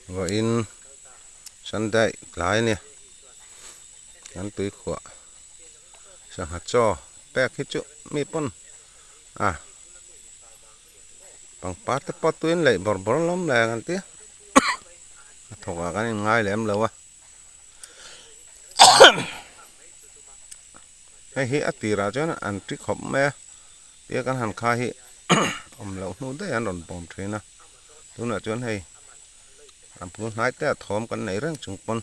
Vawiin Sunday tlai a nia kan tuikhuah sangha chaw pek hi chu mi pawn a pangpar te pawh tuiin leih bawrh bawrh a lawm le kan tia a thawk ah kan inngai lem lo a hei hi a tirah chuan an ti khawp mai a tia kan han khai hi awm loh hnu daih an rawn bawm thin a tunah chuan hei a bul hnai te ah thawm kan nei reng chung pawn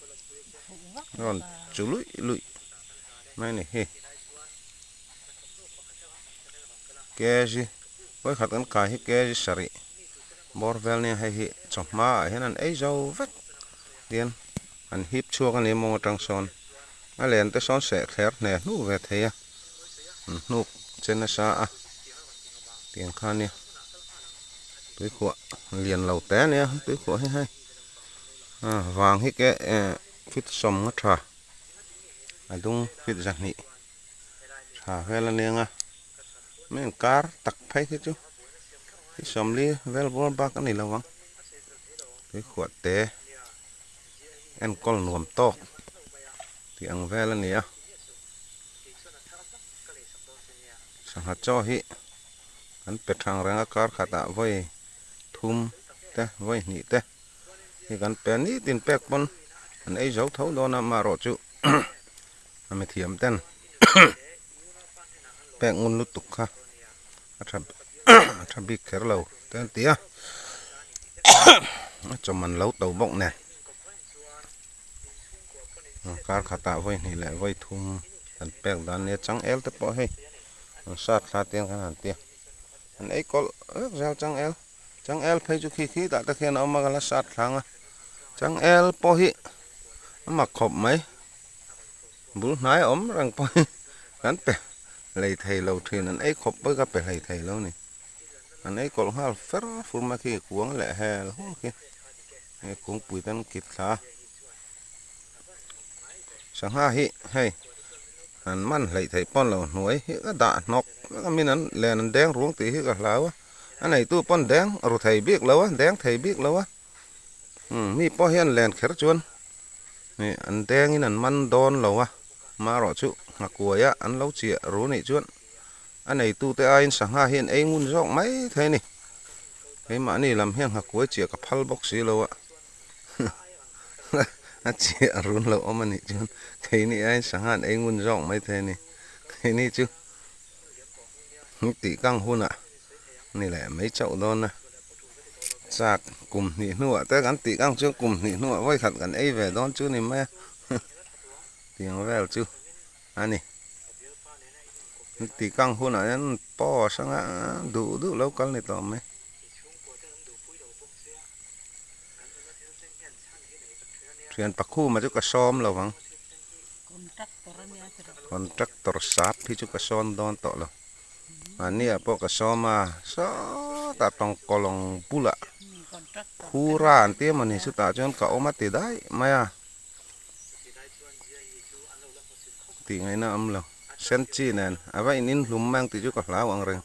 a rawn chu luih luih mai a ni hi kg vawikhat kan kai hi kg sarih bawr vel nia hei hi chawhma ah hian an ei zo vek tian an hip chhuak a ni mawng atang sawn a len te sawn seh thler hne hnu ve thei a an hnuk che nasa a tiang kha nia tuikhuah lian lo te a nia tuikhuah hi hei vang hi ke eh fit sawm nga tha a dung fit zahnih tha vel a nia nga mai an kar tak phei hi chu fit sawmli vel bawr bak a ni lo ang tuikhuah te enkawl nuam tawk tih ang vel a ni a sangha chaw hi an pe thang reng a kar khatah vawi thum te vawi hnih te hi kan pe a nitin pek pawn an ei zo tho dawn a amaherawh chu a mithiam ten pek ngun lutuk kha a tha a tha bik kher lo te an ti a a chawm an lo to bawk nen kar khatah vawi hnih leh vawi thum an pek dan nia changel te pawh hei an sat thla te hian kan han ti a an ei kawlh vek zel changel changel phei chu khi khi tah te khian a awm a ka la sat thlang a changel pawh hi a mak khawp mai. Bul hnai a awm reng pawh hi kan pe hlei thei lo thin an ei khawp pawh hi ka pe hlei thei lo ni an ei kawlh nghal fer fur mai khi kuang leh hel hul khi hei kungpui te an kit thla a sangha hi hei an man hleih theih pawn lo hnuai hi ka dah hnawk vek a min an len an deng ruang tih hi ka hlau a a neitu pawn deng ru thei bik lo a deng thei bik lo a. Umm mi pawh hian len kher chuan ih an dengin an man dawn lo a marawh chu nghakuaia an lo chiah ru nih chuan a neitute aiin sangha hi an ei ngun zawk mai thei a ni keimahni lam hian nghakuai chiah ka phal bawk si lo a a chiah run lo awm a nih chuan keini aiin sangha an ei ngun zawk mai thei a ni keini chu tih kang hunah ni leh mai chauh dawn a. Chak kum hnih hnuah te kan tih kang chuan kum hnih hnuah vawi khat kan ei ve dawn chu ni mai a tiang vel chu a ni tih kang hunah hian post anga duh duh lo kal ni tawh mai. Thian pakhuma chu ka sawm lo vang contractor sap hi chu ka sawn dawn tawh lo. Mahniah pawh ka sawm a, sawtah tawngkawlawng bulah phura an ti emawni chutah chuan ka awm a ti daih mai a, tih ngaihna a awm lo. Senchi nen a va in inhlum mai ang tih chu ka hlau ang reng.